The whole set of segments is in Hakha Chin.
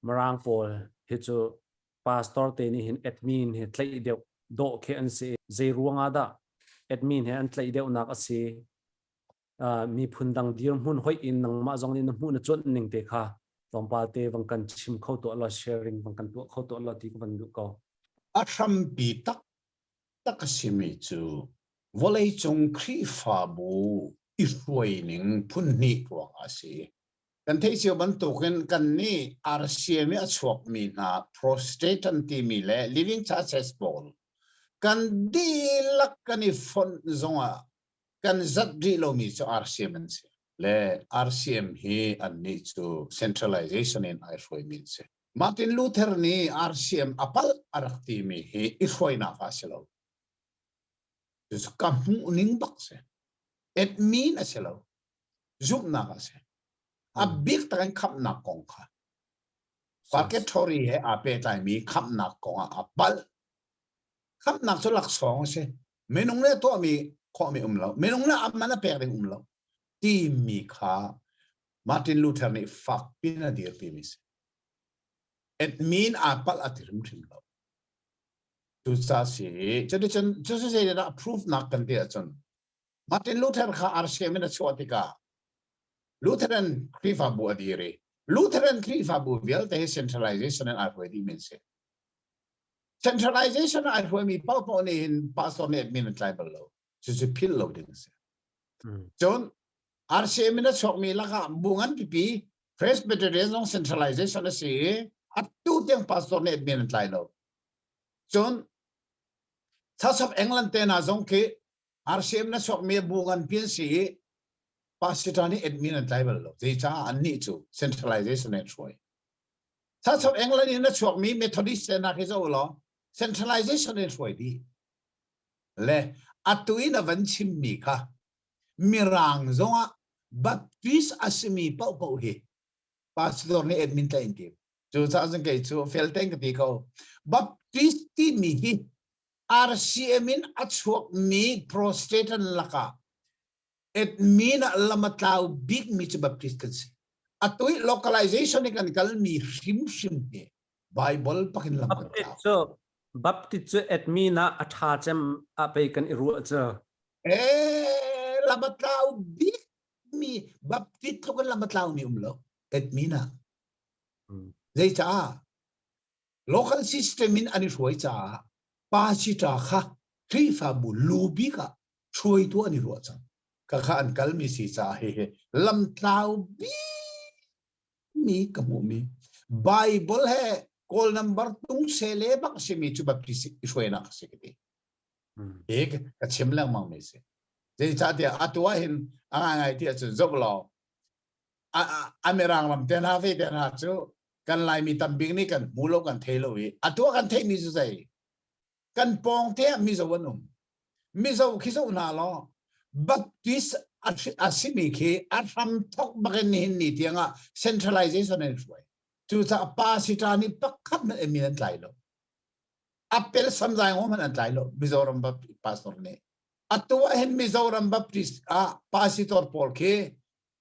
Mirang pawl hi cu pastor te nih hin admin hi tlaih deuh dawh khi an si. Zei ruangah dah admin he an tlaih deuhnak a si? Miphun dang dirhmun hoih in nangmah zong nih na hmuh na cuanh ning te kha tlawmpal te vang kan chim kho tuah law sharing vang kan tuah kho tuah law ti ka van duh ko. A hrampi taktak a simi cu vawleicung Khrihfabu i hruaining phun hnih ruangah a si. Kan theih cio bantukin kannih RCM i a chuakmi hna Protestant timi le Living Churches pawl kan dihlak kan i fonh zongah kan zat rih lomi cu RCM an si. Le RCM hi annih cu centralization in ai hruaimi an si. Martin Luther nih RCM a palh a rak timi hi i hruainak ah a si lo. Cucu ka hmuh ning bak si. Admin a si lo. Zumhnak a si. A bik tak in khamhnak kong kha. Purgatory he aa pehtlaimi khamhnak kong ah a palh. Khamhnak cu laksawng a si. Minung le tuahmi khawhmi um lo. Minung le amman a pek ding um lo. Timi kha Martin Luther nih fak pin a dir timi si. Admin aa palh a ti hrimhrim lo. Cucaah si, cuticun cucu zeidah proof nak kan ti ahcun Martin Luther kha RCM in a chuah tikah Lutheran Khrihfabu a dir i Lutheran Khrihfabu vialte hi centralization in aa hruai dih men si. Centralization ai hruaimi paohpaoh nih hin pastor nih admin an tlai bal lo. Cucu philh lo ding a si. Cun RCM in a chuakmi lakah bu ngan pipi Presbyterian zong centralization a si i atu tiang pastor nih admin an tlai lo. Cun Church of England te hna zong khi RCM na chuakmi bu ngan pi an si i pastor nih admin an tlai bal lo. Zeicah annih cu centralization an hruai. Church of England in a chuakmi Methodist te hna khi zoh law centralization in hruai dih. Le atu in a van chimmi kha Mirang zongah Baptist a simi paohpaoh hi pastor nih admin tlaih in tim. Cucaah cun kei cu fel tein ka ti ko. Baptist timi hi RCM in a chuakmi Protestant lakah admin ah lam a tlau bikmi cu Baptist kan si. Atu i localization i kan kalmi hrimhrim hi Bible pakin lam kan tlau. Cu Baptist cu admin ah a ṭha cem ah pei kan i ruah cu. Eh, lam a tlau bikmi Baptist tluk in lam a tlaumi um lo admin ah. Zeicah? Local system in an i hruai caah pastor kha Khrihfabu lu bik ah hruaitu an i ruah cang. Khakha an kalmi si caah hihi lamtlau bikmi ka hmuhmi Bible he kawl number tung sele bak simi cu Baptist i hruainak a si ka ti. Hi ka chim lengmang mi si. Zeicahtiah atu ah hin a ngaingai ti ahcun zoh law a mirang ram te hna ve te hna cu kan Laimi tambik nih kan hmu lo kan thei lo i atu ah kan theihmi cu zei kan pawng te ah Mizo an um Mizo khi zoh hna law Baptist a simi khi a hram thok bakin nihin ni tiangah centralization an hruai cucaah pastor nih pakhat hmanh min an tlai lo apel samzai ngom hmanh an tlai lo Mizoram pastor nih atu ah hin Mizoram Baptist ah pastor pawl khi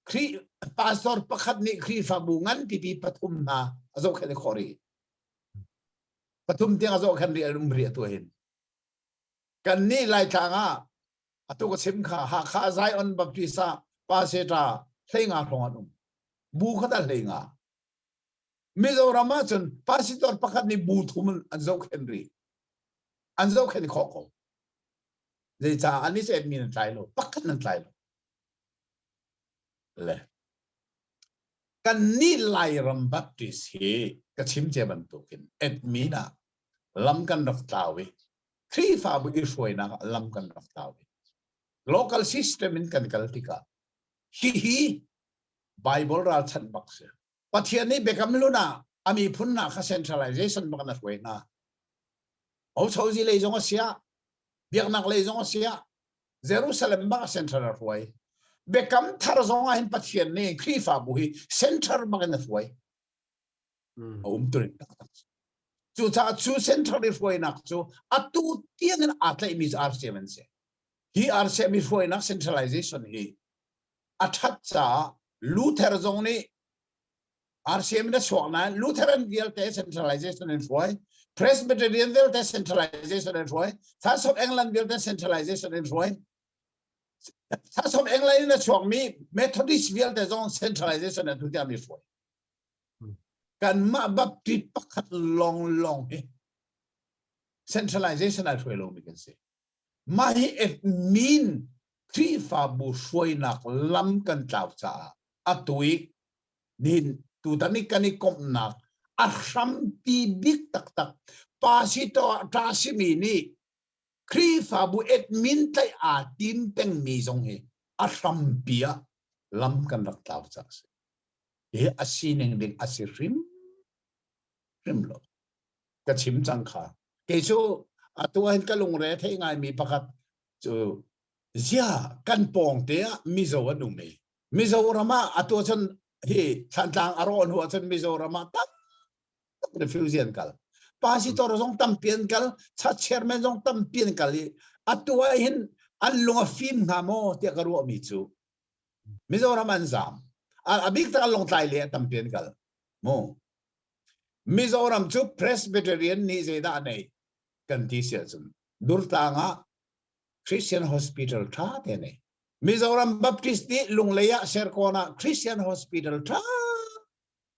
Khrih pastor pakhat nih Khrihfabu ngan pipi pathum hna a zohkhenh khawh rih pathum tiang a zohkhenh rih an um rih atu hin kan nih Laitlang ah atu ka chim kha Hakha Zion Baptist ah pastor 15 hrawng an um bu khat ah 15 Mizoram ah cun pastor pakhat nih bu thum an zohkhenh rih an zohkhenh khawh ko zeicah an i mi nan tlai lo pakhat nan tlai lo le kan nih Lairam Baptist hi ka chim cia bantukin admin ah lam kan rak tlau i Khrihfabu i hruainak ah lam kan rak tlau i local system in kan kal tikah hihi Bible ralchanh bak si. Pathian nih biakam hlun ah a miphun hna kha centralization bak in a hruai hna. Hochozi lei zong a siah, biaknak lei zong a siah, Jerusalem bak central a hruai. Biakam thar zong ah hin Pathian nih Khrihfabu hi center bak in a hruai. A um turin taktak. Cucaah cu central i hruainak cu atu tiang in aa tlaihmi cu RCM an si. Hi RCM i hruainak centralization hi a ṭhat caah Luther zong nih RCM in a chuak nain Lutheran vialte centralization in hruai, Presbyterian vialte centralization in hruai, Church of England vialte centralization in hruai. Church of England in a chuakmi Methodist vialte zong centralization in tu tiang mi hruai. Kanmah Baptist pakhat long long hi centralization ai hruai lomi kan si. Mah hi admin Khrihfabu hruainak lam kan tlau caah atu i nihin tutan i kan i komhnak a hrampi bik taktak pastor ṭa simi nih Khrihfabu admin tlaih aa tim pengmi zong hi a hrampi ah lam kan rak tlau caah a si. Hi a sining ding a si hrim hrim lo. Ka chim cang kha. Kei cu atu ahhin ka lungre a thei ngaimi pakhat cu zia kan pawng te ah Mizo an um i Mizoram ah atu cun hi Thlantlang a rawh hnu ahcun Mizoram ah tak tak refugee an kal. Pastor zong tampi an kal, church chairman zong tampi an kal i atu ah hin an lung a fim hnga maw tiah ka ruahmi cu Mizoram an zam. A bik tak an Lawngtlai le tampi an kal. Mu. Mizoram cu Presbyterian nih zeidah a neih kan ti si ahcun Durtlang ah Christian Hospital ṭha te nei. Mizoram Baptist nih Lunglei ah Serkawn ah Christian Hospital ṭha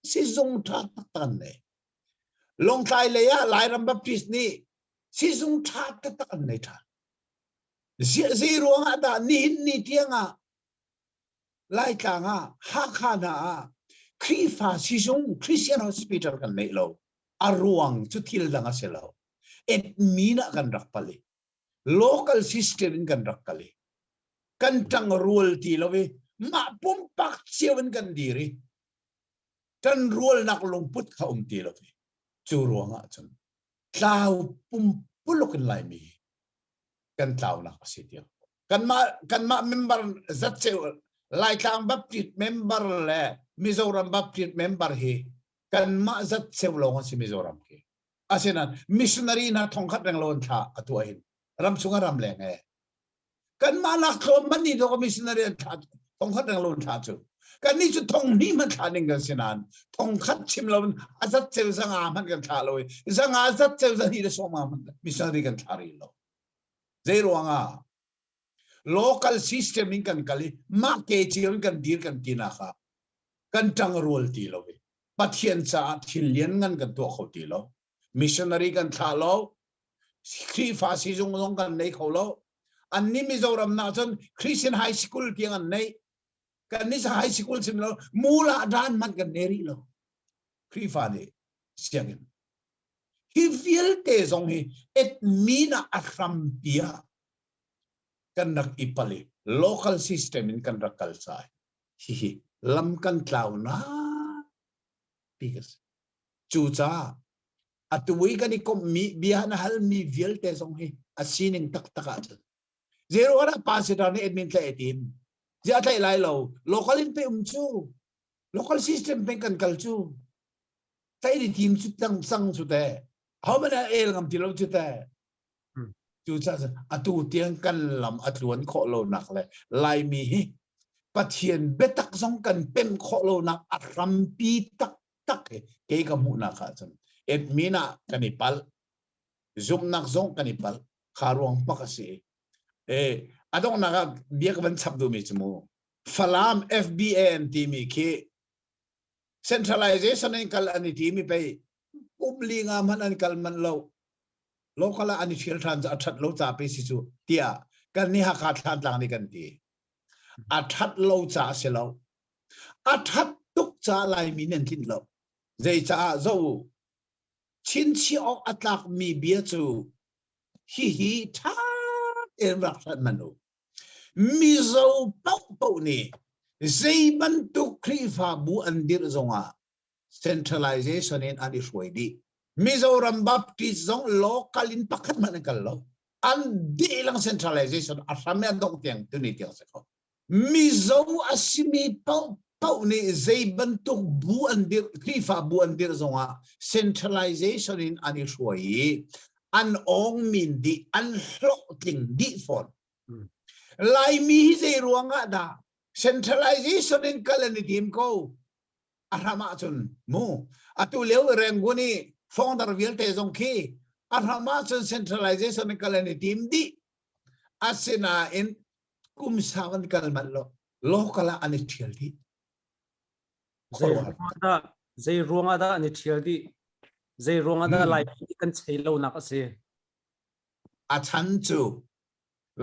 sizung ṭha taktak an nei. Lawngtlai lei ah Lairam Baptist nih sizung ṭha taktak an nei ṭhan. Zei ruang ah dah nihin ni tiang ah Laitlang ah Hakha hna ah Khrihfa sizung Christian Hospital kan neih lo. A ruang cu thil dang a si lo. Admin ah kan rak pal i local system in kan rak kal i kan ṭang rual ti lo i mah pumpak cio in kan dir i ṭan rualnak lungput kha um ti lo i cu ruangah cun tlau pumpuluk in Laimi kan tlaunak a si tiang kanmah kanmah member zatceu Laitlang Baptist member le Mizoram Baptist member hi kanmah zatceu lawng an si Mizoram khi Asinain missionary hna thongkhat renglo an thlah a tuah hin ramchung ah ramleng e kanmah lak tlawm man nih dawk missionary an thlah thongkhat renglo an thlah cu kannih cu thong hnih hmanh thlah ning kan si nain thongkhat chim lo in a zat ceu zanga hmanh kan thlah lo i zanga zat ceu zahnih le sawm nga hmanh missionary kan thlah rih lo zei ruangah local system in kan kal i mah ke cio in kan dir kan ti nak ah kan ṭang rual ti lo i Pathian caah thil lianngan kan tuah kho ti lo. Missionary kan thlah lo. Khrihfa sizung zong kan nei kho lo. Anni Mizoram na cun Christian High School tiang an nei. Kan ni high school sim lo mula dan man kan nei rih lo. Khrihfa nih sianginn. Hi vialte zong hi admin ah a hrampi ah kan rak i pal i local system in kan rak kal cai. Hihi lam kan tlaunak ti ka si. Cucaah atu i kan i komhmi bia na halmi vialte zong hi a sining taktak ahcun zero ah pastor nih admin tlaih a tim. Ziah tlaih lai lo local in pe um cu local system pe kan kal cu tlaih ni tim cu tang sang cu te ho man el ngam ti lo cu te Cucaah atu tiang kan lam a tluan khawh lonak le Laimi hi Pathian biatak zong kan pem khawh lonak a hrampi taktak hi kei ka hmuhnak ahcun admin ah kan i palh zumhnak zong kan i palh kha ruang bak a si e a donghnak ah bia ka van chap duhmi cu mu Falam FBAN timi khi centralization in kal an i timi pei kum li nga hmanh an kal manh lo local ah an i ṭhial ṭhan cu a ṭhat lo ca pe si cu tiah kan nih Hakha Thlantlang nih kan ti. A ṭhat lo ca a si lo. A ṭhat tuk ca Laimi nan tlinh lo. Zeicaah zo chinchiah awk a tlakmi bia cu hihi ṭha tein rak hrat man u. Mizo paohpaoh nih zei bantuk Khrihfabu an dirh zongah centralization in an i hruai dih. Mizoram Baptist zong local in pakhat hmanh an kal lo. An dihlak centralization a hram an dongh tiang tuni tiang si kho. Mizo a simi paoh paoh nih zei bantuk bu an dirh Khrihfa bu an dirh zongah centralization in an i hruai i an awng min dih an hlawhtling dih fawn. Laimi hi zei ruangah dah centralization in kal an i tim ko. A hram ahcun mu atu lio Rangoon i founder vialte zong khi a hram ahcun centralization in kal an i tim dih. Asinain kum sau an kal manh lo. Local ah an i ṭhial dih. Zei ruangah dah zei ruangah dah an i ṭhial dih? Zei ruangah dah Laimi kan chei lonak a si? A chan cu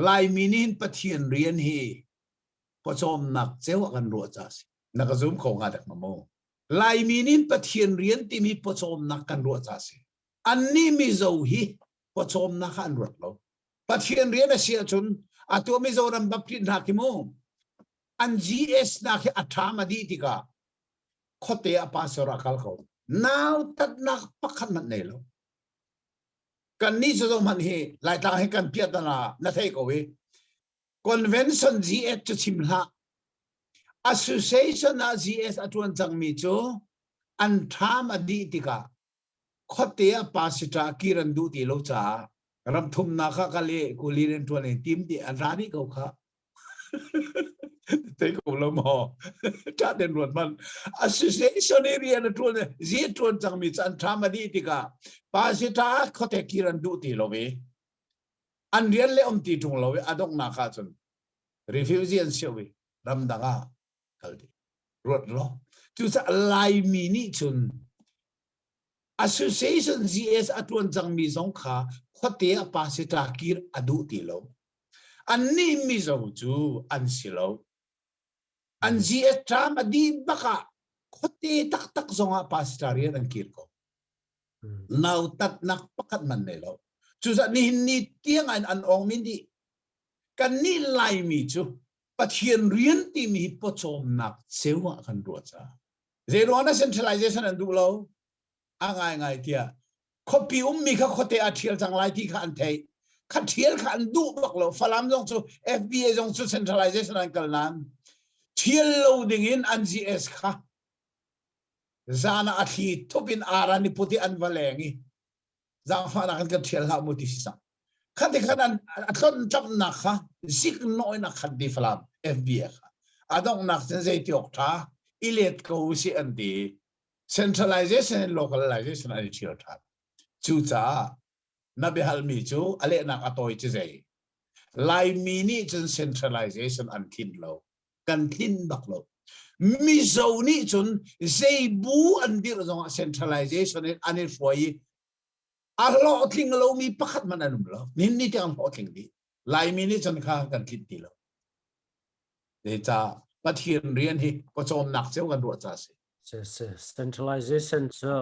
Laimi nih Pathian rian hi pawcawmnak ceu ah kan ruah ca a si. Na ka zum kho hnga dek ma mu? Laimi nih Pathian rian timi pawcawmnak kan ruah ca a si. Annih Mizo hi pawcawmnak ah an ruat lo. Pathian rian a si ahcun atu Mizoram Baptist hna khi mu an GS nak hi a ṭham a dih tikah khuate ah pastor a kal ko. Nautatnak pakhat hmanh nei lo. Kannih cu zohhmanh hi Laitlang hi kan piahtana na thei ko i Convention GS cu chim hlah. Association ah GS a ṭuan cangmi cu an ṭham a dih tikah khuate ah pastor kir an duh ti lo caah ramthumnak ah kal i kuli rian ṭuan in tim ti an ra dih ko kha. Thei ko lo maw? Ṭha ten ruat hmanh. Association i rian a ṭuan zi a ṭuan cangmi cu an ṭham a dih tikah pastor khuate kir an duh ti lo i an rian le um ti ṭung lo i a donghnak ah cun refugee an si i ramdang ah kal dih. Ruat law. Cucaah Laimi nih cun association GS a ṭuan cangmi zong kha khuate ah pastor kir a duh ti lo. Annih Mizo cu an si lo. An GS term a dih bak ah khuate taktak zongah pastor rian an kir ko. Nautatnak pakhat man nei lo. Cucaah nihin ni tiang in an ong min dih. Kannih Laimi cu Pathian rian timi hi pawcawmnak ceu ah kan ruah caah. Zei ruang dah centralization an duh lo? A ngaingai tiah khuapi ummi kha khuate ah ṭhial cang lai ti kha an theih. Kha ṭhial kha an duh bak lo. Falam zong cu FBA zong cu centralization an kal nain ṭhial lo ding in an GS kha zan ah a thli thup in ar an i put i an va leng i zaangfahnak in kan ṭhial hlah mu ti si cang. Kha ti khan an a tlon ṭamnak kha ziknawh in a khat di Falam FBA kha. A donghnak cun zei ti awk ṭha i let ko usih an ti. Centralization and localization an i ṭhial ṭhan. Cucaah na biahalmi cu a lehnak a tawi ci zei. Laimi nih cun centralization an tlin lo. Kan tlin bak lo. Mizo nih cun zei bu an dirh zongah centralization in an i hruai i a hlawhtling lomi pakhat hmanh an um lo. Nihin ni tiang hlawhtling dih. Laimi nih cun kha kan tlinh ti lo. Zeicah Pathian rian hi pawcawmnak cio kan ruah ca si. Centralization cu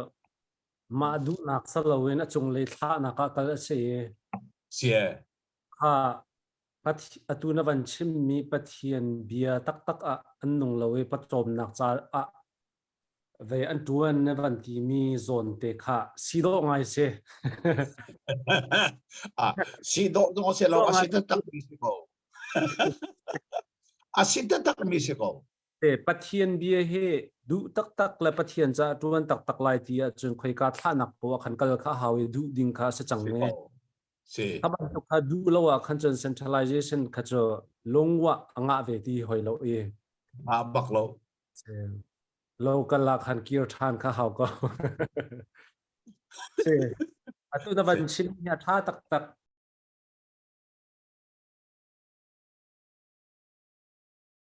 mah duhnak sa loin a cunglei thlahnak ah kal a si i Si e. Kha atu na van chimmi Pathian bia taktak ah an nung lo i pawcawmnak ca ah vei an ṭuan na van timi zawn te kha si dawh ngai si. ah, si dawh zong si lo, a si taktak mi si ko. A si taktak mi si ko. Te Pathian bia hi duh taktak le Pathian ca ṭuan taktak lai ti ahcun khoika thlahnak poah khan kal kha hau i duh ding kha a si cang ne. Si. Kha bantuk kha duh lo ah khan cun centralization kha cu lungwah a ngah ve ti hoi lo i. Ah bak lo. Local ah khan kir ṭhan kha hau ko. Si. Atu na van chim hi a ṭha taktak.